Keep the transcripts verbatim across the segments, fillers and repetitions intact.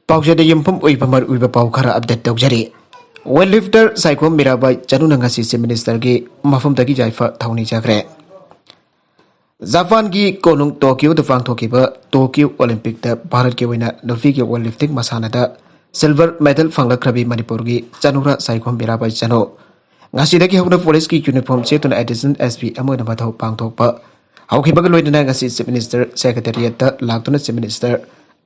ꯄꯥꯎꯆꯦꯗ ꯌꯨꯝꯐꯝ ꯑꯣꯏꯕ ꯃꯔꯨꯑꯣꯏꯕ ꯄꯥꯎ ꯈꯔ ꯑꯞꯗꯦꯠ ꯇꯧꯖꯔꯤ꯫ ꯋꯦꯠ ꯂꯤꯐꯇꯔ ꯁꯥꯏꯈꯣꯝ ꯃꯤꯔꯥꯕꯥꯏ ꯆꯅꯨꯅ ꯉꯁꯤ ꯆꯤꯐ ꯃꯤꯅꯤꯁꯇꯔꯒꯤ ꯃꯐꯝꯗꯒꯤ ꯌꯥꯏꯐ ꯊꯧꯅꯤꯖꯈ꯭ꯔꯦ꯫ ꯖꯄꯥꯟꯒꯤ ꯀꯣꯅꯨꯡ ꯇꯣꯀꯤꯌꯣꯗ ꯄꯥꯡꯊꯣꯛꯈꯤꯕ ꯇꯣꯀꯤꯌꯣ ꯑꯣꯂꯤꯝꯄꯤꯛꯇ ꯚꯥꯔꯠꯀꯤ ꯑꯣꯏꯅ ꯅꯨꯄꯤꯒꯤ ꯋꯦꯠ ꯂꯤꯐꯇꯤꯡ ꯃꯁꯥꯟꯅꯗ ꯁꯤꯜꯚꯔ ꯃꯦꯗꯜ ꯐꯪꯂꯛꯈ꯭ꯔꯕꯤ ꯃꯅꯤꯄꯨꯔꯒꯤ ꯆꯅꯨꯔꯥ ꯁꯥꯏꯈꯣꯝ ꯃꯤꯔꯥꯕꯥꯏ ꯆꯅꯨ ꯉꯁꯤꯗꯒꯤ ꯍꯧꯅ ꯄꯨꯂꯤꯁꯀꯤ ꯌꯨꯅꯤꯐꯣꯔꯝ ꯁꯦꯠꯇꯨꯅ ꯑꯦꯗꯤꯁꯅꯦꯜ ꯑꯦꯁ ꯄꯤ ꯑꯃ ꯑꯣꯏꯅ ꯃꯊꯧ ꯄꯥꯡꯊꯣꯛꯄ ꯍꯧꯈꯤꯕꯒ ꯂꯣꯏꯅꯅ ꯉꯁꯤ ꯆꯤꯐ ꯃꯤꯅꯤꯁꯇꯔ ꯁꯦꯀ꯭ꯔꯦꯇꯦꯔꯤꯌꯦꯠꯇ ꯂꯥꯛꯇꯨꯅ ꯆꯤꯐ ꯃꯤꯅꯤꯁꯇꯔ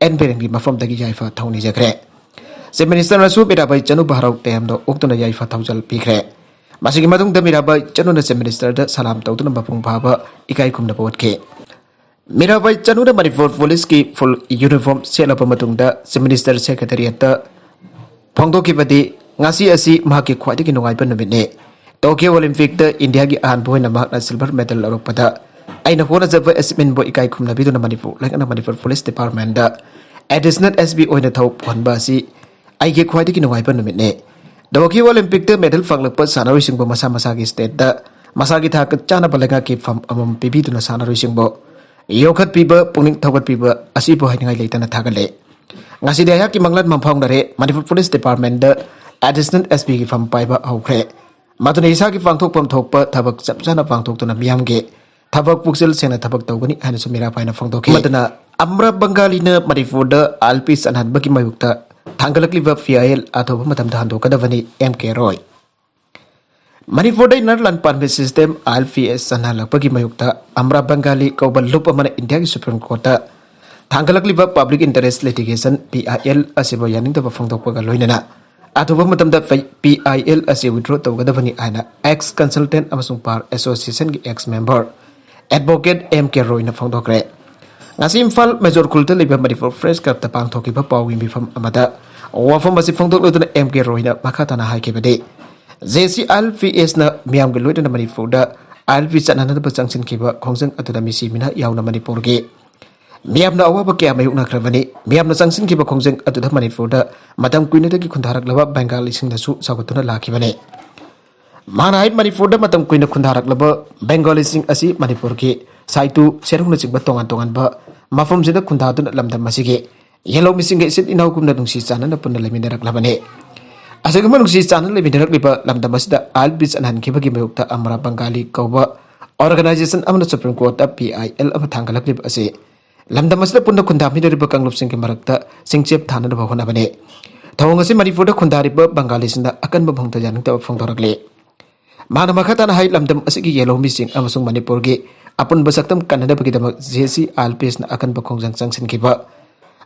ꯑꯦꯟ ꯕꯤꯔꯦꯟꯒꯤ ꯃꯐꯝꯗꯒꯤ ꯌꯥꯏꯐ ꯊꯧꯅꯤꯖꯈ꯭ꯔꯦ꯫ ꯆꯤꯐ ꯃꯤꯅꯤꯁꯇꯔꯅꯁꯨ ꯃꯤꯔꯥꯕꯥꯏ ꯆꯅꯨ ꯍꯔꯥꯎ ꯇꯌꯥꯝꯗ ꯑꯣꯛꯇꯨꯅ ꯌꯥꯏꯐ ꯊꯧꯖꯥꯜ ꯄꯤꯈ꯭ꯔꯦ꯫ ꯃꯁꯤꯒꯤ ꯃꯇꯨꯡꯗ ꯃꯤꯔꯥꯕꯥꯏ ꯆꯅꯨꯅ ꯆꯤꯐ ꯃꯤꯅꯤꯁꯇꯔꯗ ꯁꯂꯥꯝ ꯇꯧꯗꯨꯅ ꯃꯄꯨꯡ ꯐꯥꯕ ꯏꯀꯥꯏ ꯈꯨꯝꯅꯕ ꯎꯠꯈꯤ꯫ ꯃꯤꯔꯥꯕꯥꯏ ꯆꯅꯨꯅ ꯃꯅꯤꯄꯨꯔ ꯄꯨꯂꯤꯁꯀꯤ ꯐꯨꯜ ꯌꯨꯅꯤꯐꯣꯔꯝ ꯁꯦꯠꯂꯕ ꯃꯇꯨꯡꯗ ꯆꯤꯐ ꯃꯤꯅꯤꯁꯇꯔ ꯁꯦꯀ꯭ꯔꯦꯇꯦꯔꯤꯌꯦꯠꯇ ꯐꯣꯡꯗꯣꯛꯈꯤꯕꯗꯤ, "ꯉꯁꯤ ꯑꯁꯤ ꯃꯍꯥꯛꯀꯤ ꯈ꯭ꯋꯥꯏꯗꯒꯤ ꯅꯨꯡꯉꯥꯏꯕ ꯅꯨꯃꯤꯠꯅꯤ꯫ ꯇꯣꯀꯤꯌꯣ ꯑꯣꯂꯤꯝꯄꯤꯛꯇ ꯏꯟꯗꯤꯌꯥꯒꯤ ꯑꯍꯥꯟꯕ ꯑꯣꯏꯅ ꯃꯍꯥꯛꯅ ꯁꯤꯜꯚꯔ ꯃꯦꯗꯜ ꯂꯧꯔꯛꯄꯗ ꯑꯩꯅ ꯍꯣꯠꯅꯖꯕ ꯑꯦꯆꯤꯞꯃꯦꯟꯕꯨ ꯏꯀꯥꯏ ꯈꯨꯝꯅꯕꯤꯗꯨꯅ ꯃꯅꯤꯄꯨꯔ ꯂꯩꯉꯥꯛꯅ ꯃꯅꯤꯄꯨꯔ ꯄꯨꯂꯤꯁ ꯗꯤꯄꯥꯔꯠꯃꯦꯟꯗ ꯑꯦꯗꯤꯁꯅꯦꯜ ꯑꯦꯁ ꯄꯤ ꯑꯣꯏꯅ ꯊꯧ ꯄꯨꯍꯟꯕ ꯑꯁꯤ ꯑꯩꯒꯤ ꯈ꯭ꯋꯥꯏꯗꯒꯤ ꯅꯨꯡꯉꯥꯏꯕ ꯅꯨꯃꯤꯠꯅꯤ꯫ ꯇꯣꯀꯤꯌꯣ ꯑꯣꯂꯤꯝꯄꯤꯛꯇ ꯃꯦꯗꯜ ꯐꯪꯂꯛꯄ ꯁꯥꯟꯅꯔꯣꯏꯁꯤꯡꯕꯨ ꯃꯁꯥ ꯃꯁꯥꯒꯤ ꯁ꯭ꯇꯦꯠꯇ ꯃꯁꯥꯒꯤ ꯊꯥꯛꯀ ꯆꯥꯟꯅꯕ ꯂꯩꯉꯥꯛꯀꯤ ꯐꯝ ꯑꯃꯃꯝ ꯄꯤꯕꯤꯗꯨꯅ ꯁꯥꯟꯅꯔꯣꯏꯁꯤꯡꯕꯨ ꯌꯣꯛꯈꯠꯄꯤꯕ, ꯄꯨꯛꯅꯤꯡ ꯊꯧꯒꯠꯄꯤꯕ ꯑꯁꯤꯕꯨ ꯍꯥꯏꯅꯤꯡꯉꯥꯏ ꯂꯩꯇꯅ ꯊꯥꯒꯠꯂꯦ꯫ ꯉꯁꯤꯗꯤ ꯑꯩꯍꯥꯛꯀꯤ ꯃꯪꯂꯥꯟ ꯃꯪꯐꯥꯎꯅꯔꯦ꯫ ꯃꯅꯤꯄꯨꯔ ꯄꯨꯂꯤꯁ ꯗꯤꯄꯥꯔꯠꯃꯦꯟꯗ ꯑꯦꯗꯤꯁꯅꯦꯜ ꯑꯦꯁ ꯄꯤꯒꯤ ꯐꯝ ꯄꯥꯏꯕ ꯍꯧꯈ꯭ꯔꯦ꯫ ꯃꯗꯨꯅ ꯏꯁꯥꯒꯤ ꯄꯥꯡꯊꯣꯛꯐꯝ ꯊꯣꯛꯄ ꯊꯕꯛ ꯆꯞ ꯆꯥꯅ ꯄꯥꯡꯊꯣꯛꯇꯨꯅ ꯃꯤꯌꯥꯝꯒꯤ ꯊꯕꯛ ꯄꯨꯛꯆꯦꯜ ꯁꯦꯡꯅ ꯊꯕꯛ ꯇꯧꯒꯅꯤ" ꯍꯥꯏꯅꯁꯨ ꯃꯤꯔꯥꯕꯥꯏꯅ ꯐꯣꯡꯗꯣꯛꯈꯤ꯫ ꯑꯃꯠꯇꯅ ꯑꯝꯔꯥ ꯕꯪꯒꯥꯂꯤꯅ ꯃꯅꯤꯄꯨꯔꯗ ꯑꯥꯏ ꯑꯦꯜ ꯄꯤ ꯆꯠꯅꯍꯟꯕꯒꯤ ꯃꯥꯌꯣꯛꯇ ꯊꯥꯡꯒꯠꯂꯛꯂꯤꯕ ꯄꯤ ꯑꯥꯏ ꯑꯦꯜ ꯑꯊꯨꯕ ꯃꯇꯝꯗ ꯍꯟꯗꯣꯛꯀꯗꯕꯅꯤ, ꯑꯦꯝ ꯀꯦ ꯔꯣꯏ꯫ ꯃꯅꯤꯄꯨꯔꯗ inner line permit system, I L P S, ꯆꯠꯅꯍꯜꯂꯛꯄꯒꯤ ꯃꯥꯌꯣꯛꯇ ꯑꯝꯔꯥ ꯕꯪꯒꯥꯂꯤ ꯀꯧꯕ ꯂꯨꯞ ꯑꯃꯅ ꯏꯟꯗꯤꯌꯥꯒꯤ ꯁꯨꯄ꯭ꯔꯤꯝ ꯀꯣꯔꯠꯇ ꯊꯥꯡꯒꯠꯂꯛꯂꯤꯕ public interest litigation, P I L, ꯑꯁꯤꯕꯨ ꯌꯥꯅꯤꯡꯗꯕ ꯐꯣꯡꯗꯣꯛꯄꯒ ꯂꯣꯏꯅꯅ ꯑꯊꯨꯕ ꯃꯇꯝꯗ ꯄꯤ ꯑꯥꯏ ꯑꯦꯜ ꯑꯁꯤ ꯋꯤꯗ꯭ꯔꯣ ꯇꯧꯒꯗꯕꯅꯤ ꯍꯥꯏꯅ ꯑꯦꯛꯁ ꯀꯟꯁꯜꯇꯦꯟ ꯑꯃꯁꯨꯡ ꯕꯥꯔ ꯑꯦꯁꯣꯁꯤꯌꯦꯁꯟꯒꯤ ex member advocate M K ꯔꯣꯏꯅ ꯐꯣꯡꯗꯣꯛꯈ꯭ꯔꯦ꯫ ꯉꯁꯤ ꯏꯝꯐꯥꯜ ꯃꯦꯖꯣꯔ ꯈꯨꯜꯗ ꯂꯩꯕ ꯃꯅꯤꯄꯨꯔ ꯄ꯭ꯔꯦꯁ ꯀ꯭ꯂꯕꯇ ꯄꯥꯡꯊꯣꯛꯈꯤꯕ ꯄꯥꯎꯒꯤ ꯃꯤꯐꯝ ꯑꯃꯗ ꯋꯥꯐꯝ ꯑꯁꯤ ꯐꯣꯡꯗꯣꯛꯂꯗꯨꯅ ꯑꯦꯝ ꯀꯦ ꯔꯣꯏꯅ ꯃꯈꯥ ꯇꯥꯅ ꯍꯥꯏꯈꯤꯕꯗꯤ, ꯖꯦ ꯁꯤ ꯑꯥꯏ ꯑꯦꯜ ꯄꯤ ꯑꯦꯁꯅ ꯃꯤꯌꯥꯝꯒꯤ ꯂꯣꯏꯅꯅ ꯃꯅꯤꯄꯨꯔꯗ ꯑꯥꯏ ꯑꯦꯜ ꯄꯤ ꯆꯠꯅꯅꯕ ꯆꯪꯁꯤꯟꯈꯤꯕ ꯈꯣꯡꯖꯪ ꯑꯗꯨꯗ ꯃꯤꯁꯤ ꯃꯤꯅꯥ ꯌꯥꯎꯅ ꯃꯅꯤꯄꯨꯔꯒꯤ ꯃꯤꯌꯥꯝꯅ ꯑꯋꯥꯕ ꯀꯌꯥ ꯃꯥꯌꯣꯛꯅꯈ꯭ꯔꯕꯅꯤ꯫ ꯃꯤꯌꯥꯝꯅ ꯆꯪꯁꯤꯟꯈꯤꯕ ꯈꯣꯡꯖꯪ ꯑꯗꯨꯗ ꯃꯅꯤꯄꯨꯔꯗ ꯃꯇꯝ ꯀꯨꯏꯅꯗꯒꯤ ꯈꯨꯟꯗꯥꯔꯛꯂꯕ ꯕꯦꯡꯒꯥꯂꯤꯁꯤꯡꯅꯁꯨ ꯁꯧꯒꯠꯇꯨꯅ ꯂꯥꯛꯈꯤꯕꯅꯤ꯫ ꯃꯥꯅ ꯍꯥꯏ, ꯃꯅꯤꯄꯨꯔꯗ ꯃꯇꯝ ꯀꯨꯏꯅ ꯈꯨꯟꯗꯥꯔꯛꯂꯕ ꯕꯦꯡꯒꯥꯂꯤꯁꯤꯡ ꯑꯁꯤ ꯃꯅꯤꯄꯨꯔꯒꯤ ꯁꯥꯏꯇꯨ, ꯁꯦꯔꯧꯅꯆꯤꯡꯕ ꯇꯣꯉꯥꯟ ꯇꯣꯉꯥꯟꯕ ꯃꯐꯝꯁꯤꯗ ꯈꯨꯟꯗꯥꯗꯨꯅ ꯂꯝꯗꯝ ꯑꯁꯤꯒꯤ ꯌꯦꯜꯍꯧꯃꯤꯁꯤꯡꯒ ꯏꯆꯤꯟ ꯏꯅꯥꯎꯒꯨꯝꯅ ꯅꯨꯡꯁꯤ ꯆꯥꯟꯅꯅ ꯄꯨꯟꯅ ꯂꯩꯃꯤꯟꯅꯔꯛꯂꯕꯅꯤ꯫ ꯑꯁꯤꯒꯨꯝꯕ ꯅꯨꯡꯁꯤ ꯆꯥꯟꯅꯅ ꯂꯩꯃꯤꯟꯅꯔꯛꯂꯤꯕ ꯂꯝꯗꯝ ꯑꯁꯤꯗ ꯑꯥꯏ ꯑꯦꯜ ꯄꯤ ꯆꯠꯍꯟꯈꯤꯕꯒꯤ ꯃꯥꯌꯣꯛꯇ ꯑꯃꯔꯥ ꯕꯪꯒꯥꯂꯤ ꯀꯧꯕ organization ꯑꯃꯅ Supreme Courtꯇ P I L ꯑꯃ ꯊꯥꯡꯒꯠꯂꯛꯂꯤꯕ ꯑꯁꯤ ꯂꯝꯗꯝ ꯑꯁꯤꯗ ꯄꯨꯟꯅ ꯈꯨꯟꯗꯥꯃꯤꯟꯅꯔꯤꯕ ꯀꯥꯡꯂꯨꯞꯁꯤꯡꯒꯤ ꯃꯔꯛꯇ ꯆꯤꯡꯆꯦꯞ ꯊꯥꯅꯅꯕ ꯍꯣꯠꯅꯕꯅꯤ꯫ ꯊꯧꯑꯣꯡ ꯑꯁꯤ ꯃꯅꯤꯄꯨꯔꯗ ꯈꯨꯟꯗꯥꯔꯤꯕ ꯕꯪꯒꯥꯂꯤꯁꯤꯡꯗ ꯑꯀꯟꯕ ꯃꯑꯣꯡꯗ ꯌꯥꯅꯤꯡꯗꯕ ꯐꯣꯡꯗꯣꯔꯛꯂꯤ꯫ ꯃꯥꯅ ꯃꯈꯥ ꯇꯥꯅ ꯍꯥꯏ, ꯂꯝꯗꯝ ꯑꯁꯤꯒꯤ ꯌꯦꯜꯍꯧꯃꯤꯁꯤꯡ ꯑꯃꯁꯨꯡ ꯃꯅꯤꯄꯨꯔꯒꯤ ꯑꯄꯨꯟꯕ ꯁꯛꯇꯝ ꯀꯟꯅꯅꯕꯒꯤꯗꯃꯛ J C I L P S ꯅ ꯑꯀꯟꯕ ꯈꯣꯡꯖꯪ ꯆꯪꯁꯤꯟꯈꯤꯕ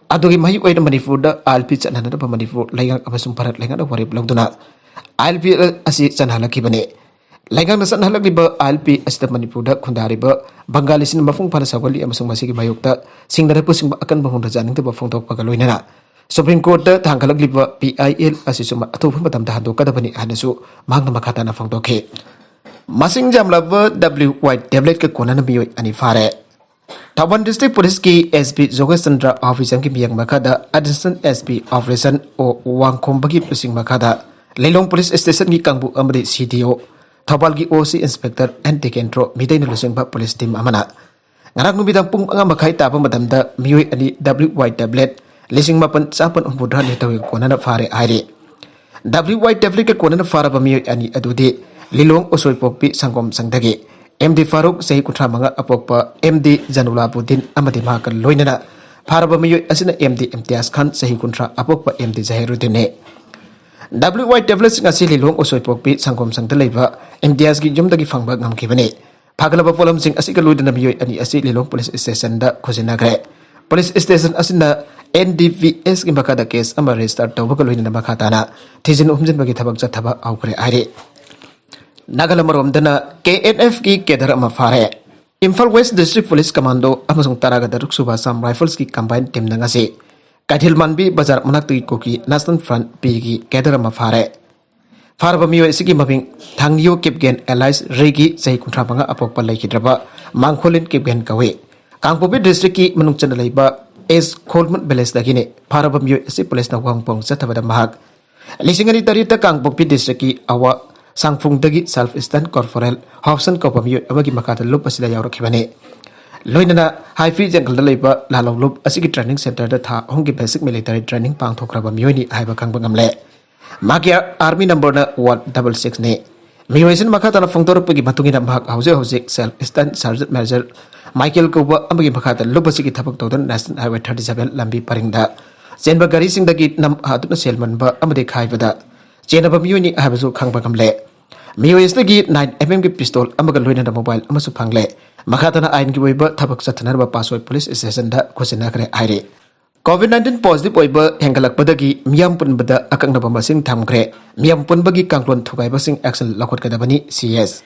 ꯑꯗꯨꯒꯤ ꯃꯍꯩ ꯑꯣꯏꯅ ꯃꯅꯤꯄꯨꯔꯗ I L P ꯆꯠꯅꯅꯕ ꯃꯅꯤꯄꯨꯔ ꯂꯩꯉꯥꯛ ꯑꯃꯁꯨꯡ ꯚꯥꯔꯠ ꯂꯩꯉꯥꯛꯅ ꯋꯥꯔꯦꯞ ꯂꯧꯗꯨꯅ I L P ꯑꯁꯤ ꯆꯠꯅꯍꯜꯂꯛꯈꯤꯕꯅꯤ꯫ ꯂꯩꯉꯥꯛꯅ ꯆꯠꯅꯍꯜꯂꯛꯂꯤꯕ I L P ꯑꯁꯤꯗ ꯃꯅꯤꯄꯨꯔꯗ ꯈꯨꯟꯗꯥꯔꯤꯕ ꯕꯪꯒꯥꯂꯤꯁꯤꯡꯅ ꯃꯄꯨꯡ ꯐꯥꯅ ꯁꯧꯒꯠꯂꯤ ꯑꯃꯁꯨꯡ ꯃꯁꯤꯒꯤ ꯃꯥꯌꯣꯛꯇ ꯁꯤꯡꯅꯔꯛꯄꯁꯤꯡꯕꯨ ꯑꯀꯟꯕ ꯃꯑꯣꯡꯗ ꯌꯥꯅꯤꯡꯗꯕ ꯐꯣꯡꯗꯣꯛꯄꯒ ꯂꯣꯏꯅꯅ Supreme Courtꯇ ꯊꯥꯡꯒꯠꯂꯛꯂꯤꯕ P I L ꯑꯁꯤꯁꯨ ꯑꯊꯨꯕ ꯃꯇꯝꯗ ꯍꯟꯗꯣꯛꯀꯗꯕꯅꯤ ꯍꯥꯏꯅꯁꯨ ꯃꯍꯥꯛꯅ ꯃꯈꯥ ꯇꯥꯅ ꯐꯣꯡꯗꯣꯛꯈꯤ꯫ ꯃꯁꯤꯡ ꯌꯥꯝꯂꯕ W Y tabletꯀ ꯀꯣꯟꯅꯅ ꯃꯤꯑꯣꯏ ꯑꯅꯤ ꯐꯥꯔꯦ꯫ Thoubal District Policeꯀꯤ S P ꯖꯣꯒꯦꯁ Chandra ꯑꯍꯨꯏꯖꯝꯒꯤ ꯃꯤꯠꯌꯦꯡ ꯃꯈꯥꯗ Additional S P Operation O ꯋꯥꯡꯈꯣꯝꯕꯒꯤ ꯂꯨꯆꯤꯡ ꯃꯈꯥꯗ ꯂꯤꯂꯣꯡ Police Stationꯒꯤ ꯀꯥꯡꯕꯨ ꯑꯃꯗꯤ C D O, ꯊꯧꯕꯥꯜꯒꯤ O C Inspector N ꯇꯤꯀꯦꯟꯗ꯭ꯔꯣ ꯃꯤꯗꯩꯅ ꯂꯨꯆꯤꯡꯕ police team ꯑꯃꯅ ꯉꯔꯥꯡ ꯅꯨꯃꯤꯗꯥꯡ ꯄꯨꯡ ꯃꯉꯥ ꯃꯈꯥꯏ ꯇꯥꯕ ꯃꯇꯝꯗ ꯃꯤꯑꯣꯏ ꯑꯅꯤ W Y tablet ꯂꯤꯁꯤꯡ ꯃꯥꯄꯟ ꯆꯥꯄꯟ ꯍꯨꯝꯐꯨꯇꯔꯥ ꯅꯤꯊꯣꯏꯒ ꯀꯣꯟꯅꯅ ꯐꯥꯔꯦ ꯍꯥꯏꯔꯤ꯫ W Y tabletꯀ ꯀꯣꯟꯅꯅ ꯐꯥꯔꯕ ꯃꯤꯑꯣꯏ ꯑꯅꯤ ꯑꯗꯨꯗꯤ ꯂꯤꯂꯣꯡ ꯎꯁꯣꯏꯄꯣꯛꯄꯤ ꯁꯪꯒꯣꯝ ꯁꯪꯗꯒꯤ M D ꯐꯥꯔꯨꯛ, ꯆꯍꯤ ꯀꯨꯟꯊ꯭ꯔꯥ ꯃꯉꯥ ꯑꯄꯣꯛꯄ, M D ꯖꯅꯨꯂꯥꯕꯨꯗꯤꯟ ꯑꯃꯗꯤ ꯃꯍꯥꯛꯀ ꯂꯣꯏꯅꯅ ꯐꯥꯔꯕ ꯃꯤꯑꯣꯏ ꯑꯁꯤꯅ M D ꯏꯝꯇꯤꯌꯥꯖ ꯈꯥꯟ, ꯆꯍꯤ ꯀꯨꯟꯊ꯭ꯔꯥ ꯑꯄꯣꯛꯄ, M D ꯖꯍꯤꯔꯨꯗꯤꯟꯅꯤ꯫ W Y tabletꯁꯤꯡ ꯑꯁꯤ ꯂꯤꯂꯣꯡ ꯎꯁꯣꯏꯄꯣꯛꯄꯤ ꯁꯪꯒꯣꯝ ꯁꯪꯗ ꯂꯩꯕ ꯏꯝꯇꯤꯌꯥꯖꯒꯤ ꯌꯨꯝꯗꯒꯤ ꯐꯪꯕ ꯉꯝꯈꯤꯕꯅꯤ꯫ ꯐꯥꯒꯠꯂꯕ ꯄꯣꯠꯂꯝꯁꯤꯡ ꯑꯁꯤꯒ ꯂꯣꯏꯅꯅ ꯃꯤꯑꯣꯏ ꯑꯅꯤ ꯑꯁꯤ ꯂꯤꯂꯣꯡ Police Stationꯗ ꯈꯨꯖꯤꯟꯅꯈ꯭ꯔꯦ꯫ Police Station ꯑꯁꯤꯅ N D P Sꯒꯤ ꯃꯈꯥꯗ case ꯑꯃ register ꯇꯧꯕꯒ ꯂꯣꯏꯅꯅ ꯃꯈꯥ ꯇꯥꯅ ꯊꯤꯖꯤꯟ ꯍꯨꯝꯖꯤꯟꯕꯒꯤ ꯊꯕꯛ ꯆꯠꯊꯕ ꯍꯧꯈ꯭ꯔꯦ ꯍꯥꯏꯔꯤ꯫ ꯅꯥꯒꯥꯂꯝ ꯑꯃꯔꯣꯝꯗꯅ K N Fꯀꯤ cadre ꯑꯃ ꯐꯥꯔꯦ꯫ Imphal West District Police Commando ꯑꯃꯁꯨꯡ ꯇꯔꯥꯒ ꯇꯔꯨꯛ ꯁꯨꯕ Assam Riflesꯀꯤ combined teamꯅ ꯉꯁꯤ ꯀꯩꯊꯦꯜ ꯃꯥꯟꯕꯤ ꯕꯖꯥꯔ ꯃꯅꯥꯛꯇꯒꯤ ꯀꯨꯀꯤ National Front Pꯒꯤ cadre ꯑꯃ ꯐꯥꯔꯦ꯫ ꯐꯥꯔꯕ ꯃꯤꯑꯣꯏ ꯑꯁꯤꯒꯤ ꯃꯃꯤꯡ ꯊꯥꯡꯅꯤꯌꯣ ꯀꯤꯞꯒꯦꯟ alias ꯔꯦꯒꯤ, ꯆꯍꯤ ꯀꯨꯟꯊ꯭ꯔꯥ ꯃꯉꯥ ꯑꯄꯣꯛꯄ, ꯂꯩꯈꯤꯗ꯭ꯔꯕ ꯃꯥꯡꯈꯣꯂꯤꯟ ꯀꯤꯞꯒꯦꯟ ꯀꯧꯏ꯫ ꯀꯥꯡꯄꯣꯛꯄꯤ districtꯀꯤ ꯃꯅꯨꯡ ꯆꯟꯅ ꯂꯩꯕ ꯑꯦꯁ ꯈꯣꯜꯃꯨꯠ villageꯗꯒꯤꯅꯤ꯫ ꯐꯥꯔꯕ ꯃꯤꯑꯣꯏ ꯑꯁꯤ policeꯅ ꯋꯥꯍꯪ ꯄꯥꯎ ꯆꯠꯊꯕꯗ ꯃꯍꯥꯛ ꯂꯤꯁꯤꯡ ꯑꯅꯤ ꯇꯔꯦꯠꯇ ꯀꯥꯡꯄꯣꯛꯄꯤ districtꯀꯤ ꯑꯋꯥ ꯁꯥꯡꯐꯨꯡꯗꯒꯤ Self Styled Corporal ꯍꯥꯎꯁꯟ ꯀꯧꯕ ꯃꯤꯑꯣꯏ ꯑꯃꯒꯤ ꯃꯈꯥꯗ ꯂꯨꯞ ꯑꯁꯤꯗ ꯌꯥꯎꯔꯛꯈꯤꯕꯅꯤ꯫ ꯂꯣꯏꯅꯅ ꯍꯥꯏꯐꯤ ꯖꯪꯒꯜꯗ ꯂꯩꯕ ꯂꯥꯂꯧꯂꯨꯞ ꯑꯁꯤꯒꯤ training centreꯗ ꯊꯥ ꯑꯍꯨꯝꯒꯤ basic military training ꯄꯥꯡꯊꯣꯛꯈ꯭ꯔꯕ ꯃꯤꯑꯣꯏꯅꯤ ꯍꯥꯏꯕ ꯈꯪꯕ ꯉꯝꯂꯦ꯫ ꯃꯍꯥꯛꯀꯤ army numberꯅ one double sixꯅꯤ꯫ ꯃꯤꯑꯣꯏ ꯑꯁꯤꯅ ꯃꯈꯥ ꯇꯥꯅ ꯐꯣꯡꯗꯣꯔꯛꯄꯒꯤ ꯃꯇꯨꯡ ꯏꯟꯅ, ꯃꯍꯥꯛ ꯍꯧꯖꯤꯛ ꯍꯧꯖꯤꯛ Self Assistant Sergeant Major Michael ꯀꯧꯕ ꯑꯃꯒꯤ ꯃꯈꯥꯗ ꯂꯨꯞ ꯑꯁꯤꯒꯤ ꯊꯕꯛ ꯇꯧꯗꯨꯅ National Highway thirty seven ꯂꯝꯕꯤ ꯄꯔꯤꯡꯗ ꯆꯦꯟꯕ ꯒꯥꯔꯤꯁꯤꯡꯗꯒꯤ ꯅꯝ ꯍꯥꯗꯨꯅ ꯁꯦꯜ ꯃꯨꯟꯕ ꯑꯃꯗꯤ ꯈꯥꯏꯕꯗ ꯆꯦꯟꯅꯕ ꯃꯤꯑꯣꯏꯅꯤ ꯍꯥꯏꯕꯁꯨ ꯈꯪꯕ ꯉꯝꯂꯦ꯫ ꯃꯤꯑꯣꯏ ꯑꯁꯤꯗꯒꯤ nine mmꯒꯤ pistol ꯑꯃꯒ ꯂꯣꯏꯅꯅ mobile ꯑꯃꯁꯨ ꯐꯪꯂꯦ꯫ ꯃꯈꯥ ꯇꯥꯅ ꯑꯥꯏꯟꯒꯤ ꯑꯣꯏꯕ ꯊꯕꯛ ꯆꯠꯊꯅꯅꯕ ꯄꯥꯠꯁꯣꯏ police stationꯗ ꯈꯨꯠꯁꯤꯟꯅꯈ꯭ꯔꯦ ꯍꯥꯏꯔꯤ꯫ COVID nineteen positive ꯑꯣꯏꯕ ꯍꯦꯟꯒꯠꯂꯛꯄꯗꯒꯤ ꯃꯤꯌꯥꯝ ꯄꯨꯟꯕꯗ ꯑꯀꯛꯅꯕ ꯃꯁꯤꯡ ꯊꯝꯈ꯭ꯔꯦ꯫ ꯃꯤꯌꯥꯝ ꯄꯨꯟꯕꯒꯤ ꯀꯥꯡꯂꯣꯟ ꯊꯨꯒꯥꯏꯕꯁꯤꯡ action ꯂꯧꯈꯠꯀꯗꯕꯅꯤ, ꯁꯤ ꯑꯦꯁ꯫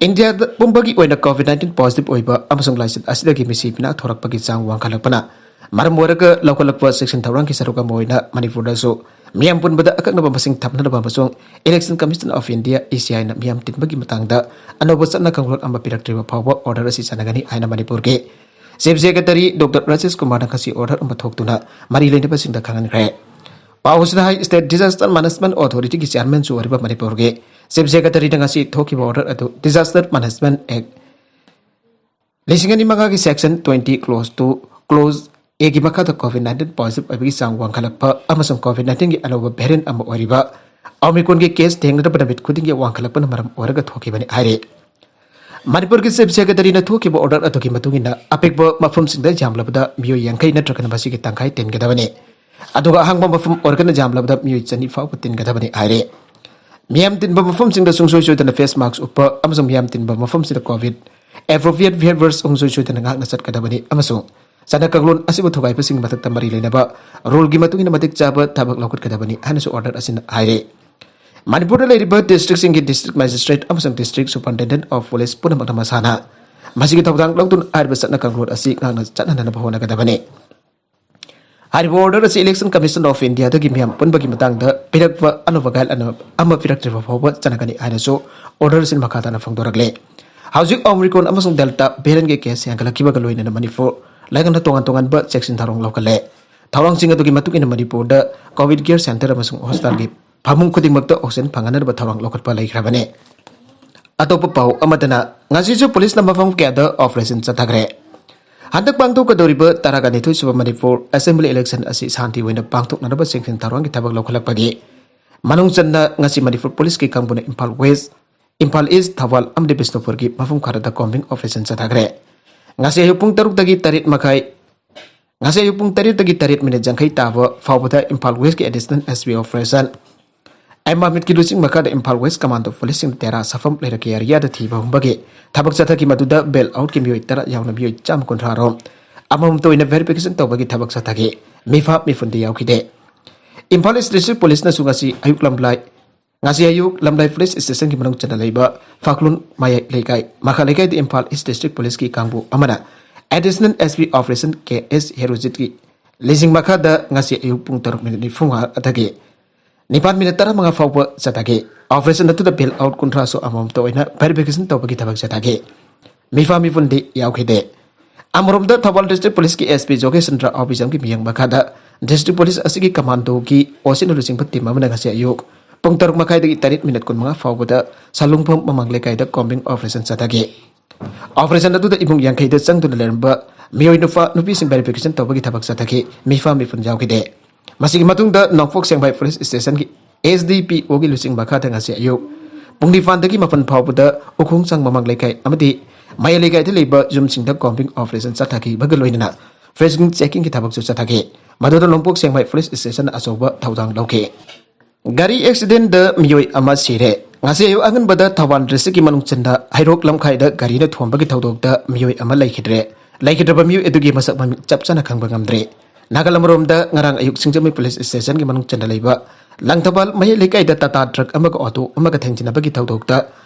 ꯏꯟꯗꯤꯌꯥꯗ ꯄꯨꯝꯕꯒꯤ ꯑꯣꯏꯅ COVID nineteen positive ꯑꯣꯏꯕ ꯑꯃꯁꯨꯡ ꯂꯥꯏꯆꯠ ꯑꯁꯤꯗꯒꯤ ꯃꯤꯁꯤ ꯃꯤꯅꯥ ꯊꯣꯔꯛꯄꯒꯤ ꯆꯥꯡ ꯋꯥꯡꯈꯠꯂꯛꯄꯅ ꯃꯔꯝ ꯑꯣꯏꯔꯒ ꯂꯧꯈꯠꯂꯛꯄ ꯆꯦꯛꯁꯤꯟ ꯊꯧꯔꯥꯡꯒꯤ ꯁꯔꯨꯛ ꯑꯃ ꯑꯣꯏꯅ ꯃꯅꯤꯄꯨꯔꯗꯁꯨ ꯃꯤꯌꯥꯝ ꯄꯨꯟꯕꯗ ꯑꯀꯛꯅꯕ ꯃꯁꯤꯡ ꯊꯝꯅꯅꯕ ꯑꯃꯁꯨꯡ Election Commission of India, E C Iꯅ ꯃꯤꯌꯥꯝ ꯇꯤꯟꯕꯒꯤ ꯃꯇꯥꯡꯗ ꯑꯅꯧꯕ ꯆꯠꯅ ꯀꯥꯡꯂꯣꯟ ꯑꯃ ꯄꯤꯔꯛꯇ꯭ꯔꯤꯕ ꯐꯥꯎꯕ order ꯑꯁꯤ ꯆꯠꯅꯒꯅꯤ ꯍꯥꯏꯅ ꯃꯅꯤꯄꯨꯔꯒꯤ Chief Secretary Doctor ꯔꯥꯖꯦꯁ ꯀꯨꯃꯥꯔꯅ ꯉꯁꯤ order ꯑꯃ ꯊꯣꯛꯇꯨꯅ ꯃꯔꯤ ꯂꯩꯅꯕꯁꯤꯡꯗ ꯈꯪꯍꯟꯈ꯭ꯔꯦ꯫ ꯄꯥꯎ ꯑꯁꯤꯗ ꯍꯥꯏ, State Disaster Management Authorityꯒꯤ chairmanꯁꯨ ꯑꯣꯏꯔꯤꯕ ꯃꯅꯤꯄꯨꯔꯒꯤ Chief Secretaryꯅ ꯉꯁꯤ ꯊꯣꯛꯈꯤꯕ order ꯑꯗꯨ Disaster Management Act ꯂꯤꯁꯤꯡ ꯑꯅꯤ ꯃꯉꯥꯒꯤ section twenty clause two clause Aꯒꯤ ꯃꯈꯥꯗ COVID nineteen positive ꯑꯣꯏꯕꯒꯤ ꯆꯥꯡ ꯋꯥꯡꯈꯠꯂꯛꯄ ꯑꯃꯁꯨꯡ COVID nineteenꯒꯤ ꯑꯅꯧꯕ variant ꯑꯃ ꯑꯣꯏꯔꯤꯕ Omicronꯒꯤ case ꯊꯦꯡꯅꯔꯕ ꯅꯨꯃꯤꯠ ꯈꯨꯗꯤꯡꯒꯤ ꯋꯥꯡꯈꯠꯂꯛꯄꯅ ꯃꯔꯝ ꯑꯣꯏꯔꯒ ꯊꯣꯛꯈꯤꯕꯅꯤ ꯍꯥꯏꯔꯤ꯫ ꯃꯅꯤꯄꯨꯔꯒꯤ Chief Secretaryꯅ ꯊꯣꯛꯈꯤꯕ order ꯑꯗꯨꯒꯤ ꯃꯇꯨꯡ ꯏꯟꯅ ꯑꯄꯤꯛꯄ ꯃꯐꯝꯁꯤꯡꯗ ꯌꯥꯝꯂꯕꯗ ꯃꯤꯑꯣꯏ ꯌꯥꯡꯈꯩ ꯅꯠꯇ꯭ꯔꯒꯅ ꯃꯁꯤꯒꯤ ꯇꯪꯈꯥꯏ ꯇꯤꯟꯒꯗꯕꯅꯤ꯫ ꯑꯗꯨꯒ ꯑꯍꯥꯡꯕ ꯃꯐꯝ ꯑꯣꯏꯔꯒꯅ ꯌꯥꯝꯂꯕꯗ ꯃꯤꯑꯣꯏ ꯆꯅꯤ ꯐꯥꯎꯕ ꯇꯤꯟꯒꯗꯕꯅꯤ ꯍꯥꯏꯔꯤ꯫ ꯃꯤꯌꯥꯝ ꯇꯤꯟꯕ ꯃꯐꯝꯁꯤꯡꯗ ꯁꯨꯡꯁꯣꯏ ꯁꯣꯏꯗꯅ face mask ꯎꯞꯄ ꯑꯃꯁꯨꯡ ꯃꯤꯌꯥꯝ ꯇꯤꯟꯕ ꯃꯐꯝꯁꯤꯗ COVID appropriate behaviors ꯁꯨꯡꯁꯣꯏ ꯁꯣꯏꯗꯅ ꯉꯥꯛꯅ ꯆꯠꯀꯗꯕꯅꯤ ꯑꯃꯁꯨꯡ ꯆꯠꯅ ꯀꯥꯡꯂꯣꯟ ꯑꯁꯤꯕꯨ ꯊꯨꯒꯥꯏꯕꯁꯤꯡꯒꯤ ꯃꯊꯛꯇ ꯃꯔꯤ ꯂꯩꯅꯕ ruleꯒꯤ ꯃꯇꯨꯡ ꯏꯟꯅ ꯃꯇꯤꯛ ꯆꯥꯕ ꯊꯕꯛ ꯂꯧꯈꯠꯀꯗꯕꯅꯤ ꯍꯥꯏꯅꯁꯨ order ꯑꯁꯤꯅ ꯍꯥꯏꯔꯤ꯫ ꯃꯅꯤꯄꯨꯔꯗ ꯂꯩꯔꯤꯕ districtꯁꯤꯡꯒꯤ District Magistrate ꯑꯃꯁꯨꯡ District Superintendent of Police ꯄꯨꯝꯅꯃꯛꯅ ꯃꯁꯥꯅ ꯃꯁꯤꯒꯤ ꯊꯧꯗꯥꯡ ꯂꯧꯗꯨꯅ ꯍꯥꯏꯔꯤꯕ ꯆꯠꯅ ꯀꯥꯡꯂꯣꯟ ꯑꯁꯤ ꯉꯥꯛꯅ ꯆꯠꯅꯅꯕ ꯍꯣꯠꯅꯒꯗꯕꯅꯤ꯫ ꯍꯥꯏꯔꯤꯕ order ꯑꯁꯤ Election Commission of Indiaꯗꯒꯤ ꯃꯤꯌꯥꯝ ꯄꯨꯟꯕꯒꯤ ꯃꯇꯥꯡꯗ ꯄꯤꯔꯛꯄ ꯑꯅꯧꯕ guideline ꯑꯃ ꯄꯤꯔꯛꯇ꯭ꯔꯤꯕ ꯐꯥꯎꯕ ꯆꯠꯅꯒꯅꯤ ꯍꯥꯏꯅꯁꯨ order ꯑꯁꯤꯅ ꯃꯈꯥ ꯇꯥꯅ ꯐꯣꯡꯗꯣꯔꯛꯂꯤ꯫ ꯍꯧꯖꯤꯛ Omicron ꯑꯃꯁꯨꯡ Delta variantꯀꯤ case ꯍꯦꯟꯒꯠꯂꯛꯈꯤꯕꯒ ꯂꯣꯏꯅꯅ ꯃꯅꯤꯄꯨꯔ ꯂꯩꯉꯥꯛꯅ ꯇꯣꯉꯥꯟ ꯇꯣꯉꯥꯟꯕ ꯆꯦꯛꯁꯤꯟ ꯊꯧꯔꯥꯡ ꯂꯧꯈꯠꯂꯦ꯫ ꯊꯧꯔꯥꯡꯁꯤꯡ ꯑꯗꯨꯒꯤ ꯃꯇꯨꯡ ꯏꯟꯅ ꯃꯅꯤꯄꯨꯔꯗ COVID care centre ꯑꯃꯁꯨꯡ hospitalꯒꯤ ꯐꯃꯨꯡ ꯈꯨꯗꯤꯡꯃꯛꯇ oxygen ꯐꯪꯍꯟꯅꯕ ꯊꯧꯔꯥꯡ ꯂꯧꯈꯠꯄ ꯂꯩꯈ꯭ꯔꯕꯅꯤ꯫ ꯑꯇꯣꯞꯄ ꯄꯥꯎ ꯑꯃꯗꯅ, ꯉꯁꯤꯁꯨ ꯄꯨꯂꯤꯁꯅ ꯃꯐꯝ ꯀꯌꯥꯗ ꯑꯣꯄꯔꯦꯁꯟ ꯆꯠꯊꯈ꯭ꯔꯦ꯫ ꯍꯟꯗꯛ ꯄꯥꯡꯊꯣꯛꯀꯗꯧꯔꯤꯕ ꯇꯔꯥꯒ ꯅꯤꯊꯣꯏ ꯁꯨꯕ ꯃꯅꯤꯄꯨꯔ ꯑꯦꯁꯦꯝꯕ꯭ꯂꯤ ꯏꯂꯦꯛꯁꯟ ꯑꯁꯤ ꯁꯥꯟꯇꯤ ꯑꯣꯏꯅ ꯄꯥꯡꯊꯣꯛꯅꯅꯕ ꯆꯦꯛꯁꯤꯟ ꯊꯧꯔꯥꯡꯒꯤ ꯊꯕꯛ ꯂꯧꯈꯠꯂꯛꯄꯒꯤ ꯃꯅꯨꯡ ꯆꯟꯅ ꯉꯁꯤ ꯃꯅꯤꯄꯨꯔ ꯄꯨꯂꯤꯁꯀꯤ ꯀꯥꯡꯕꯨꯅ ꯏꯝꯐꯥꯜ ꯋꯦꯁ, ꯏꯝꯐꯥꯜ ꯏꯁ, ꯊꯧꯕꯥꯜ ꯑꯃꯗꯤ ꯕꯤꯁꯅꯨꯄꯨꯔꯒꯤ ꯃꯐꯝ ꯈꯔꯗ ꯀꯣꯝꯕꯤꯡ ꯑꯣꯄꯔꯦꯁꯟ ꯆꯠꯊꯈ꯭ꯔꯦ꯫ ꯉꯁꯤ ꯑꯌꯨꯛ ꯄꯨꯡ ꯇꯔꯨꯛꯇꯒꯤ ꯇꯔꯦꯠ ꯃꯈꯥꯏ, ꯉꯁꯤ ꯑꯌꯨꯛ ꯄꯨꯡ ꯇꯔꯦꯠꯇꯒꯤ ꯇꯔꯦꯠ ꯃꯤꯅꯤꯠ ꯌꯥꯡꯈꯩ ꯇꯥꯕ ꯐꯥꯎꯕꯗ ꯏꯝꯐꯥꯜ ꯋꯦꯁꯀꯤ ꯑꯦꯗꯤꯁꯅꯦꯜ ꯑꯦꯁ ꯄꯤ ꯑꯣꯄꯔꯦꯁꯟ ꯑꯥꯏ ꯃꯥꯃꯤꯠꯀꯤ ꯂꯨꯆꯤꯡ ꯃꯈꯥꯗ ꯏꯝꯐꯥꯜ ꯋꯦꯁ ꯀꯃꯥꯟꯗꯣ ꯄꯨꯂꯤꯁꯁꯤꯡ ꯇꯦꯔꯥ ꯁꯥꯐꯝ ꯂꯩꯔꯛꯀꯤ ꯑꯦꯔꯤꯌꯥꯗ ꯊꯤꯕ ꯍꯨꯝꯕꯒꯤ ꯊꯕꯛ ꯆꯠꯊꯈꯤ꯫ ꯃꯗꯨꯗ ꯕꯦꯜ ꯑꯥꯎꯠꯀꯤ ꯃꯤꯑꯣꯏ ꯇꯔꯥ ꯌꯥꯎꯅ ꯃꯤꯑꯣꯏ ꯆꯥꯝꯃ ꯀꯨꯟꯊ꯭ꯔꯥ ꯔꯣꯝ ꯑꯃꯃꯝꯇ ꯑꯣꯏꯅ ꯚꯦꯔꯤꯐꯤꯀꯦꯁꯟ ꯇꯧꯕꯒꯤ ꯊꯕꯛ ꯆꯠꯊꯈꯤ꯫ ꯃꯤꯐꯥ ꯃꯤꯐꯨꯟꯗꯤ ꯌꯥꯎꯈꯤꯗꯦ꯫ ꯏꯝꯐꯥꯜ ꯏꯁ ꯗꯤꯁꯇ꯭ꯔꯤꯛ ꯄꯨꯂꯤꯁꯅꯁꯨ ꯉꯁꯤ ꯑꯌꯨꯛ ꯂꯝꯂꯥꯏ, ꯉꯁꯤ ꯑꯌꯨꯛ ꯂꯝꯂꯥꯏ ꯄꯨꯂꯤꯁ ꯁ꯭ꯇꯦꯁꯟꯒꯤ ꯃꯅꯨꯡ ꯆꯟꯅ ꯂꯩꯕ ꯐꯥꯈꯂꯨꯟ ꯃꯌꯥꯏ ꯂꯩꯀꯥꯏ, ꯃꯈꯥ ꯂꯩꯀꯥꯏꯗ ꯏꯝꯐꯥꯜ ꯏꯁ ꯗꯤꯁꯇ꯭ꯔꯤꯛ ꯄꯨꯂꯤꯁꯀꯤ ꯀꯥꯡꯕꯨ ꯑꯃꯅ ꯑꯦꯗꯤꯁꯅꯦꯜ ꯑꯦꯁ ꯄꯤ ꯑꯣꯄꯔꯦꯁꯟ ꯀꯦ ꯑꯦꯁ ꯍꯦꯔꯣꯖꯤꯠꯀꯤ ꯂꯤꯁꯤꯡ ꯃꯈꯥꯗ ꯉꯁꯤ ꯑꯌꯨꯛ ꯄꯨꯡ ꯇꯔꯨꯛ ꯃꯤꯅꯤꯠ ꯅꯤꯐꯨ ꯃꯉꯥ ꯑꯗꯒꯤ ꯅꯤꯄꯥꯟ ꯃꯤꯅꯠ ꯇꯔꯥꯃꯉꯥ ꯐꯥꯎꯕ ꯆꯠꯊꯈꯤ꯫ ꯑꯣꯄꯔꯦꯁꯟ ꯑꯗꯨꯗ ꯕꯦꯜ ꯑꯥꯎꯠ ꯀꯨꯟꯊ꯭ꯔꯥꯁꯨ ꯑꯃꯃꯝꯇ ꯑꯣꯏꯅ ꯚꯦꯔꯤꯐꯤꯀꯦꯁꯟ ꯇꯧꯕꯒꯤ ꯊꯕꯛ ꯆꯠꯊꯈꯤ꯫ ꯃꯤꯐꯥ ꯃꯤꯐꯨꯟꯗꯤ ꯌꯥꯎꯈꯤꯗꯦ꯫ ꯑꯃꯔꯣꯝꯗ ꯊꯧꯕꯥꯜ ꯗꯤꯁꯇ꯭ꯔꯤꯛ ꯄꯨꯂꯤꯁꯀꯤ ꯑꯦꯁ ꯄꯤ ꯖꯣꯒꯦꯁ ꯆꯟꯗ꯭ꯔ ꯑꯥꯎꯕꯤꯖꯝꯒꯤ ꯃꯤꯠꯌꯦꯡ ꯃꯈꯥꯗ ꯗꯤꯁꯇ꯭ꯔꯤꯛ ꯄꯨꯂꯤꯁ ꯑꯁꯤꯒꯤ ꯀꯃꯥꯟꯗꯣꯒꯤ ꯑꯣꯁꯤꯅ ꯂꯨꯆꯤꯡꯕ ꯇꯤꯝ ꯑꯃꯅ ꯉꯁꯤ ꯑꯌꯨꯛ ꯄꯨꯡ ꯇꯔꯨꯛ ꯃꯈꯥꯏꯗꯒꯤ ꯇꯔꯦꯠ ꯃꯤꯅꯠ ꯀꯨꯟꯃꯉꯥ ꯐꯥꯎꯕꯗ ꯁꯂꯨꯡꯐꯝ ꯃꯃꯥꯡ ꯂꯩꯀꯥꯏꯗ ꯀꯣꯝꯕꯤꯡ ꯑꯣꯄꯔꯦꯁꯟ ꯆꯠꯊꯈꯤ꯫ ꯑꯣꯄꯔꯦꯁꯟ ꯑꯗꯨꯗ ꯏꯃꯨꯡ ꯌꯥꯡꯈꯩꯗ ꯆꯪꯗꯨꯅ ꯂꯩꯔꯝꯕ ꯃꯤꯑꯣꯏ ꯅꯨꯄꯥ ꯅꯨꯄꯤꯁꯤꯡ ꯚꯦꯔꯤꯐꯤꯀꯦꯁꯟ ꯇꯧꯕꯒꯤ ꯊꯕꯛ ꯆꯠꯊꯈꯤ꯫ ꯃꯤꯐꯥ ꯃꯤꯐꯨꯟ ꯌꯥꯎꯈꯤꯗꯦ꯫ ꯃꯁꯤꯒꯤ ꯃꯇꯨꯡꯗ ꯅꯣꯡꯄꯣꯛ ꯁꯦꯡꯃꯥꯏ ꯄꯨꯂꯤꯁ ꯁ꯭ꯇꯦꯁꯟꯒꯤ ꯑꯦꯁ ꯗꯤ ꯄꯤ ꯑꯣꯒꯤ ꯂꯨꯆꯤꯡ ꯃꯈꯥꯗ ꯉꯁꯤ ꯑꯌꯨꯛ ꯄꯨꯡ ꯅꯤꯄꯥꯟꯗꯒꯤ ꯃꯥꯄꯟ ꯐꯥꯎꯕꯗ ꯎꯈꯣꯡꯁꯥꯡ ꯃꯃꯥꯡ ꯂꯩꯀꯥꯏ ꯑꯃꯗꯤ ꯃꯌꯥꯏ ꯂꯩꯀꯥꯏꯗ ꯂꯩꯕ ꯌꯨꯝꯁꯤꯡꯗ ꯀꯣꯝꯕꯤꯡ ꯑꯣꯄꯔꯦꯁꯟ ꯆꯠꯊꯈꯤꯕꯒ ꯂꯣꯏꯅꯅ ꯐ꯭ꯔꯦꯁꯤꯡ ꯆꯦꯀꯤꯡꯒꯤ ꯊꯕꯛꯁꯨ ꯆꯠꯊꯈꯤ꯫ ꯃꯗꯨꯗ ꯅꯣꯡꯄꯣꯛ ꯁꯦꯡꯃꯥꯏ ꯄꯨꯂꯤꯁ ꯁ꯭ꯇꯦꯁꯟꯅ ꯑꯆꯧꯕ ꯊꯧꯗꯥꯡ ꯂꯧꯈꯤ꯫ ꯒꯥꯔꯤ ꯑꯦꯛꯁꯤꯗꯦꯟꯗ ꯃꯤꯑꯣꯏ ꯑꯃ ꯁꯤꯔꯦ꯫ ꯉꯁꯤ ꯑꯌꯨꯛ ꯑꯉꯟꯕꯗ ꯊꯧꯕꯥꯜ ꯗꯤꯁꯇ꯭ꯔꯤꯛꯀꯤ ꯃꯅꯨꯡ ꯆꯟꯗ ꯍꯩꯔꯣꯛ ꯂꯝꯈꯥꯏꯗ ꯒꯥꯔꯤꯅ ꯊꯣꯝꯕꯒꯤ ꯊꯧꯗꯣꯛꯇ ꯃꯤꯑꯣꯏ ꯑꯃ ꯂꯩꯈꯤꯗ꯭ꯔꯦ꯫ ꯂꯩꯈꯤꯗ꯭ꯔꯕ ꯃꯤꯑꯣꯏ ꯑꯗꯨꯒꯤ ꯃꯁꯛ ꯃꯃꯤꯡ ꯆꯞ ꯆꯥꯅ ꯈꯪꯕ ꯉꯝꯗ꯭ꯔꯤ꯫ ꯅꯥꯒꯜ ꯑꯃꯔꯣꯝꯗ ꯉꯔꯥꯡ ꯑꯌꯨꯛ ꯁꯤꯡꯖꯃꯩ ꯄꯨꯂꯤꯁ ꯁ꯭ꯇꯦꯁꯟꯒꯤ ꯃꯅꯨꯡ ꯆꯟꯅ ꯂꯩꯕ ꯂꯪꯊꯕꯥꯜ ꯃꯌꯥꯏ ꯂꯩꯀꯥꯏꯗ ꯇꯥꯇꯥ ꯇ꯭ꯔꯛ ꯑꯃꯒ ꯑꯣꯇꯣ ꯑꯃꯒ ꯊꯦꯡꯖꯤꯟꯅꯕꯒꯤ ꯊꯧꯗꯣꯛꯇ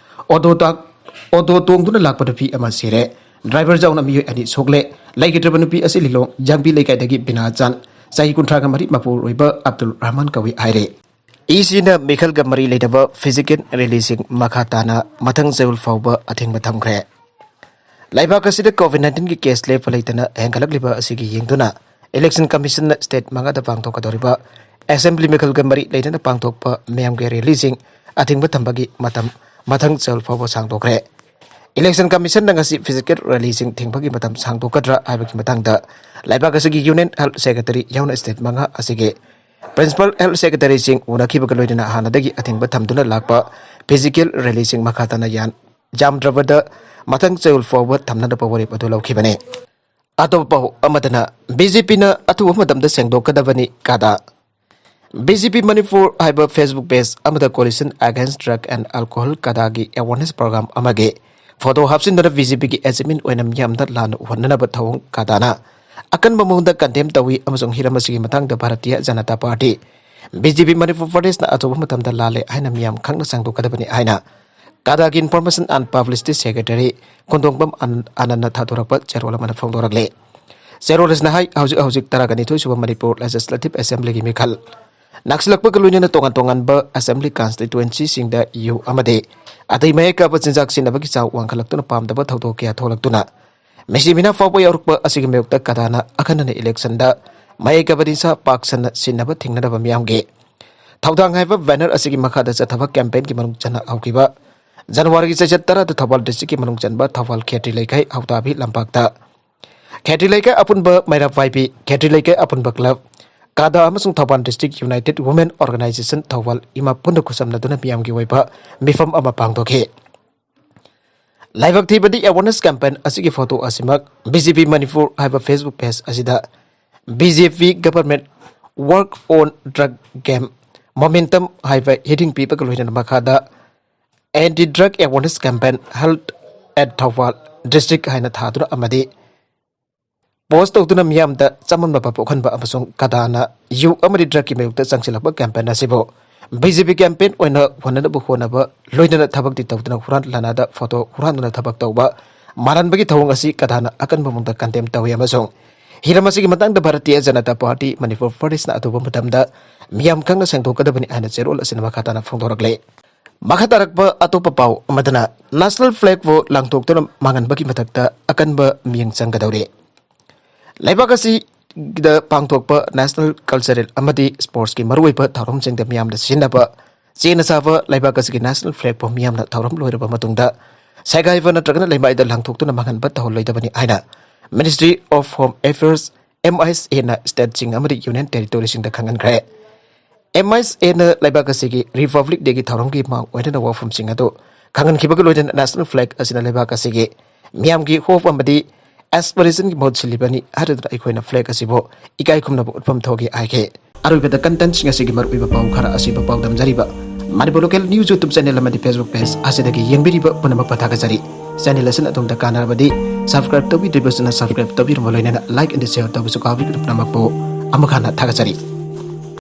ꯑꯣꯇꯣ ꯇꯥ-, ꯑꯣꯇꯣ ꯇꯣꯡꯗꯨꯅ ꯂꯥꯛꯄ ꯅꯨꯄꯤ ꯑꯃ ꯁꯤꯔꯦ꯫ ꯗ꯭ꯔꯥꯏꯚꯔ ꯌꯥꯎꯅ ꯃꯤꯑꯣꯏ ꯑꯅꯤ ꯁꯣꯛꯂꯦ꯫ ꯂꯩꯈꯤꯗ꯭ꯔꯕ ꯅꯨꯄꯤ ꯑꯁꯤ ꯂꯤꯂꯣꯡ ꯖꯥꯡꯕꯤ ꯂꯩꯀꯥꯏꯗꯒꯤ ꯕꯤꯅꯥ ꯆꯥꯟ, ꯆꯍꯤ ꯀꯨꯟꯊ꯭ꯔꯥꯒ ꯃꯔꯤ ꯃꯄꯨꯔꯣꯏꯕ ꯑꯕꯗꯨꯜ ꯔꯍꯃꯥꯟ ꯀꯧꯏ ꯍꯥꯏꯔꯦ꯫ ꯏ ꯁꯤꯅ ꯃꯤꯈꯜꯒ ꯃꯔꯤ ꯂꯩꯅꯕ ꯐꯤꯖꯤꯀꯦꯜ ꯔꯦꯂꯤꯁꯤꯡ ꯃꯈꯥ ꯇꯥꯅ ꯃꯊꯪ ꯆꯌꯣꯜ ꯐꯥꯎꯕ ꯑꯊꯤꯡꯕ ꯊꯝꯈ꯭ꯔꯦ꯫ ꯂꯩꯕꯥꯛ ꯑꯁꯤꯗ ꯀꯣꯚꯤꯗ ꯅꯥꯏꯟꯇꯤꯟꯒꯤ ꯀꯦꯁ ꯂꯦꯞꯄ ꯂꯩꯇꯅ ꯍꯦꯟꯒꯠꯂꯛꯂꯤꯕ ꯑꯁꯤꯒꯤ ꯌꯦꯡꯗꯨꯅ ꯏꯂꯦꯛꯁꯟ ꯀꯃꯤꯁꯟꯅ ꯁ꯭ꯇꯦꯠ ꯃꯉꯥꯗ ꯄꯥꯡꯊꯣꯛꯀꯗꯧꯔꯤꯕ ꯑꯦꯁꯦꯝꯕ꯭ꯂꯤ ꯃꯤꯈꯜꯒ ꯃꯔꯤ ꯂꯩꯅꯅ ꯄꯥꯡꯊꯣꯛꯄ ꯃꯤꯌꯥꯝꯒꯤ ꯔꯦꯂꯤꯁꯤꯡ ꯑꯊꯤꯡꯕ ꯊꯝꯕꯒꯤ ꯃꯇꯝ ꯃꯊꯪ ꯆꯌꯣꯜ ꯐꯥꯎꯕ ꯁꯥꯡꯗꯣꯛꯈ꯭ꯔꯦ꯫ Election Commission ꯅ ꯉꯁꯤ physical rally ꯁꯤꯡ ꯊꯤꯡꯕꯒꯤ ꯃꯇꯝ ꯁꯥꯡꯗꯣꯛꯀꯗ꯭ꯔꯥ ꯍꯥꯏꯕꯒꯤ ꯃꯇꯥꯡꯗ ꯂꯩꯕꯥꯛ ꯑꯁꯤꯒꯤ Union Health Secretary ꯌꯥꯎꯅ state ꯃꯉꯥ ꯑꯁꯤꯒꯤ Principal Health Secretary ꯁꯤꯡ ꯎꯅꯈꯤꯕꯒ ꯂꯣꯏꯅꯅ ꯍꯥꯟꯅꯗꯒꯤ ꯑꯊꯤꯡꯕ ꯊꯝꯗꯨꯅ ꯂꯥꯛꯄ physical rally ꯁꯤꯡ ꯃꯈꯥ ꯇꯥꯅ ꯌꯥꯟ-, ꯌꯥꯝꯗ꯭ꯔꯕꯗ ꯃꯊꯪ ꯆꯌꯣꯜ ꯐꯥꯎꯕ ꯊꯝꯅꯅꯕ ꯋꯥꯔꯦꯞ ꯑꯗꯨ ꯂꯧꯈꯤꯕꯅꯤ꯫ ꯑꯇꯣꯞꯄ ꯄꯥꯎ ꯑꯃꯗꯅ, BJP ꯅ ꯑꯊꯨꯕ ꯃꯇꯝꯗ ꯁꯦꯡꯗꯣꯛꯀꯗꯕꯅꯤ ꯀꯥꯗꯥ꯫ BJP ꯃꯅꯤꯄꯨꯔ ꯍꯥꯏꯕ Facebook page ꯑꯃꯗ Coalition Against Drug and Alcohol ꯀꯥꯗꯥꯒꯤ awareness program ꯑꯃꯒꯤ photo ꯍꯥꯞꯆꯤꯟꯗꯨꯅ BJP ꯒꯤ achievement ꯑꯣꯏꯅ ꯃꯤꯌꯥꯝꯗ ꯂꯥꯟꯅ ꯎꯍꯟꯅꯅꯕ ꯊꯧꯑꯣꯡ ꯀꯥꯗꯥꯅ ꯑꯀꯟꯕ ꯃꯑꯣꯡꯗ condemn ꯇꯧꯏ ꯑꯃꯁꯨꯡ ꯍꯤꯔꯝ ꯑꯁꯤꯒꯤ ꯃꯇꯥꯡꯗ ꯚꯥꯔꯇꯤꯌ ꯖꯅꯇꯥ ꯄꯥꯔꯇꯤ, BJP ꯃꯅꯤꯄꯨꯔ ꯄ꯭ꯔꯗꯦꯁꯅ ꯑꯊꯨꯕ ꯃꯇꯝꯗ ꯂꯥꯜꯂꯦ ꯍꯥꯏꯅ ꯃꯤꯌꯥꯝ ꯈꯪꯅ ꯁꯦꯡꯗꯣꯛꯀꯗꯕꯅꯤ ꯍꯥꯏꯅ ꯀꯥꯗꯥꯒꯤ Information and Publicity Secretary ꯈꯣꯡꯗꯣꯡꯕꯝ ꯑꯅꯟ-, ꯑꯅꯟꯅ ꯊꯥꯗꯣꯔꯛꯄ ꯆꯦꯔꯣꯜ ꯑꯃꯅ ꯐꯣꯡꯗꯣꯔꯛꯂꯤ꯫ ꯆꯦꯔꯣꯜ ꯑꯁꯤꯅ ꯍꯥꯏ, ꯍꯧꯖꯤꯛ ꯍꯧꯖꯤꯛ ꯇꯔꯥꯒ ꯅꯤꯊꯣꯏ ꯁꯨꯕ ꯃꯅꯤꯄꯨꯔ Legislative Assembly ꯒꯤ ꯃꯤꯈꯜ ꯅꯛꯁꯤꯜꯂꯛꯄꯒ ꯂꯣꯏꯅꯅ ꯇꯣꯉꯥꯟ ꯇꯣꯉꯥꯟꯕ assembly constituency ꯁꯤꯡꯗ ꯌꯨ ꯑꯃꯗꯤ ꯑꯇꯩ ꯃꯍꯩ ꯀꯥꯕ ꯆꯤꯟꯖꯥꯛ ꯁꯤꯖꯤꯟꯅꯕꯒꯤ ꯆꯥꯡ ꯋꯥꯡꯈꯠꯂꯛꯇꯨꯅ ꯄꯥꯝꯗꯕ ꯊꯧꯗꯣꯛ ꯀꯌꯥ ꯊꯣꯛꯂꯛꯇꯨꯅ ꯃꯤꯁꯤ ꯃꯤꯅꯥ ꯐꯥꯎꯕ ꯌꯥꯎꯔꯛꯄ ꯑꯁꯤꯒꯤ ꯃꯥꯌꯣꯛꯇ ꯀꯥꯗꯥꯅ ꯑꯈꯟꯅꯅ election ꯗ ꯃꯍꯩ ꯀꯥꯕ ꯅꯤꯁꯥ ꯄꯥꯛ ꯁꯟꯅ ꯁꯤꯖꯤꯟꯅꯕ ꯊꯤꯡꯅꯅꯕ ꯃꯤꯌꯥꯝꯒꯤ ꯊꯧꯗꯥꯡ ꯍꯥꯏꯕ banner ꯑꯁꯤꯒꯤ ꯃꯈꯥꯗ ꯆꯠꯊꯕ campaign ꯒꯤ ꯃꯅꯨꯡ ꯆꯟꯅ ꯍꯧꯈꯤꯕ January ꯒꯤ ꯆꯩꯆꯠ ꯇꯔꯥꯗ ꯊꯧꯕꯥꯜ district ꯀꯤ ꯃꯅꯨꯡ ꯆꯟꯕ ꯊꯧꯕꯥꯜ ꯈꯦꯇ꯭ꯔꯤ ꯂꯩꯀꯥꯏ ꯍꯧꯇꯥꯕꯤ ꯂꯝꯄꯥꯛꯇ ꯈꯦꯇ꯭ꯔꯤ ꯂꯩꯀꯥꯏ ꯑꯄꯨꯟꯕ ꯃꯩꯔꯥ ꯄꯥꯏꯕꯤ, ꯈꯦꯇ꯭ꯔꯤ ꯂꯩꯀꯥꯏ ꯑꯄꯨꯟꯕ club, ꯀꯥꯗꯥ ꯑꯃꯁꯨꯡ Thoubal District United Women Organization Thoubal ꯏꯃꯥ ꯄꯨꯟꯅ ꯈꯨꯠꯁꯝꯅꯗꯨꯅ ꯃꯤꯌꯥꯝꯒꯤ ꯑꯣꯏꯕ ꯃꯤꯐꯝ ꯑꯃ ꯄꯥꯡꯊꯣꯛꯈꯤ꯫ ꯂꯥꯏꯕꯛ ꯊꯤꯕꯗꯤ awareness campaign ꯑꯁꯤꯒꯤ photo ꯑꯁꯤꯃꯛ BJP ꯃꯅꯤꯄꯨꯔ ꯍꯥꯏꯕ Facebook page ꯑꯁꯤꯗ BJP government work on drug game momentum ꯍꯥꯏꯕ heading ꯄꯤꯕꯒ ꯂꯣꯏꯅꯅ ꯃꯈꯥꯗ Anti Drug Awareness Campaign held at Thoubal district ꯍꯥꯏꯅ ꯊꯥꯗꯨꯅ ꯑꯃꯗꯤ post ꯇꯧꯗꯨꯅ ꯃꯤꯌꯥꯝꯗ ꯆꯃꯝꯅꯕ ꯄꯣꯛꯍꯟꯕ ꯑꯃꯁꯨꯡ ꯀꯗꯥꯅ ꯌꯨ ꯑꯃꯗꯤ drug ꯀꯤ ꯃꯥꯌꯣꯛꯇ ꯆꯪꯁꯤꯜꯂꯛꯄ campaign ꯑꯁꯤꯕꯨ BJP campaign ꯑꯣꯏꯅ ꯍꯣꯠꯅꯅꯕ ꯍꯣꯠꯅꯕ ꯂꯣꯏꯅꯅ ꯊꯕꯛꯇꯤ ꯇꯧꯗꯨꯅ ꯍꯨꯔꯥꯟ ꯂꯥꯟꯅꯗ photo ꯍꯨꯔꯥꯟꯗꯨꯅ ꯊꯕꯛ ꯇꯧꯕ ꯃꯥꯜꯍꯟꯕꯒꯤ ꯊꯧꯑꯣꯡ ꯑꯁꯤ ꯀꯗꯥꯅ ꯑꯀꯟꯕ ꯃꯑꯣꯡꯗ condemn ꯇꯧꯏ ꯑꯃꯁꯨꯡ ꯍꯤꯔꯝ ꯑꯁꯤꯒꯤ ꯃꯇꯥꯡꯗ ꯚꯥꯔꯇꯤꯌ ꯖꯅꯇꯥ ꯄꯥꯔꯇꯤ ꯃꯅꯤꯄꯨꯔ ꯄ꯭ꯔꯗꯦꯁꯅ ꯑꯊꯨꯕ ꯃꯇꯝꯗ ꯃꯤꯌꯥꯝ ꯈꯪꯅ ꯁꯦꯡꯗꯣꯛꯀꯗꯕꯅꯤ ꯍꯥꯏꯅ ꯆꯦꯔꯣꯜ ꯑꯁꯤꯅ ꯃꯈꯥ ꯇꯥꯅ ꯐꯣꯡꯗꯣꯔꯛꯂꯤ꯫ ꯃꯈꯥ ꯇꯥꯔꯛꯄ ꯑꯇꯣꯞꯄ ꯄꯥꯎ ꯑꯃꯗꯅ, national flag ꯕꯨ ꯂꯥꯡꯊꯣꯛꯇꯨꯅ ꯃꯥꯡꯍꯟꯕꯒꯤ ꯃꯊꯛꯇ ꯑꯀꯟꯕ ꯃꯤꯠꯌꯦꯡ ꯆꯪꯒꯗꯧꯔꯤ꯫ ꯂꯩꯕꯥꯛ ꯑꯁꯤꯗ ꯄꯥꯡꯊꯣꯛꯄ national cultural ꯑꯃꯗꯤ sports ꯀꯤ ꯃꯔꯨꯑꯣꯏꯕ ꯊꯧꯔꯝꯁꯤꯡꯗ ꯃꯤꯌꯥꯝꯅ ꯁꯤꯖꯤꯟꯅꯕ ꯆꯦꯅ ꯁꯥꯕ ꯂꯩꯕꯥꯛ ꯑꯁꯤꯒꯤ national flagꯄꯨ ꯃꯤꯌꯥꯝꯅ ꯊꯧꯔꯝ ꯂꯣꯏꯔꯕ ꯃꯇꯨꯡꯗ ꯁꯦꯒꯥꯏꯕ ꯅꯠꯇ꯭ꯔꯒꯅ ꯂꯩꯃꯥꯏꯗ ꯂꯪꯊꯣꯛꯇꯨꯅ ꯃꯥꯡꯍꯟꯕ ꯇꯧꯍꯜꯂꯣꯏꯗꯕꯅꯤ ꯍꯥꯏꯅ Ministry of Home Affairs, MHAꯅ stateꯁꯤꯡ ꯑꯃꯗꯤ Union Territoryꯁꯤꯡꯗ ꯈꯪꯍꯟꯈ꯭ꯔꯦ꯫ MHAꯅ ꯂꯩꯕꯥꯛ ꯑꯁꯤꯒꯤ Republic Dayꯒꯤ ꯊꯧꯔꯝꯒꯤ ꯃꯥꯡ ꯑꯣꯏꯅꯅ ꯋꯥꯐꯝꯁꯤꯡ ꯑꯗꯨ ꯈꯪꯍꯟꯈꯤꯕꯒ ꯂꯣꯏꯅꯅ national flag ꯑꯁꯤꯅ ꯂꯩꯕꯥꯛ ꯑꯁꯤꯒꯤ ꯃꯤꯌꯥꯝꯒꯤ hope ꯑꯃꯗꯤ aspirationꯒꯤ ꯃꯍꯨꯠ ꯁꯤꯜꯂꯤꯕꯅꯤ ꯍꯥꯏꯗꯨꯅ ꯑꯩꯈꯣꯏꯅ flag ꯑꯁꯤꯕꯨ ꯏꯀꯥꯏ ꯈꯨꯝꯅꯕ ꯎꯠꯐꯝ ꯊꯣꯛꯏ ꯍꯥꯏꯈꯤ꯫ ꯑꯔꯣꯏꯕꯗ contentsꯁꯤꯡ ꯑꯁꯤꯒꯤ ꯃꯔꯨꯑꯣꯏꯕ ꯄꯥꯎ ꯈꯔ ꯑꯁꯤꯕꯨ ꯄꯥꯎꯗꯝꯖꯔꯤꯕ Manipur Local News YouTube channel ꯑꯃꯗꯤ Facebook page ꯑꯁꯤꯗꯒꯤ ꯌꯦꯡꯕꯤꯔꯤꯕ ꯄꯨꯝꯅꯃꯛꯄꯨ ꯊꯥꯒꯠꯆꯔꯤ꯫ Channel ꯑꯁꯤꯅ ꯑꯗꯣꯝꯗ ꯀꯥꯟꯅꯔꯕꯗꯤ subscribe ꯇꯧꯕꯤꯗ꯭ꯔꯤꯕꯁꯤꯅ subscribe ꯇꯧꯕꯤꯔꯝꯕ ꯂꯣꯏꯅꯅ like and share ꯇꯧꯕꯁꯨ ꯀꯥꯎꯕꯤꯒꯅꯨ꯫ ꯄꯨꯝꯅꯃꯛꯄꯨ ꯑꯃꯨꯛ ꯍꯟꯅ ꯊꯥꯒꯠꯆꯔꯤ꯫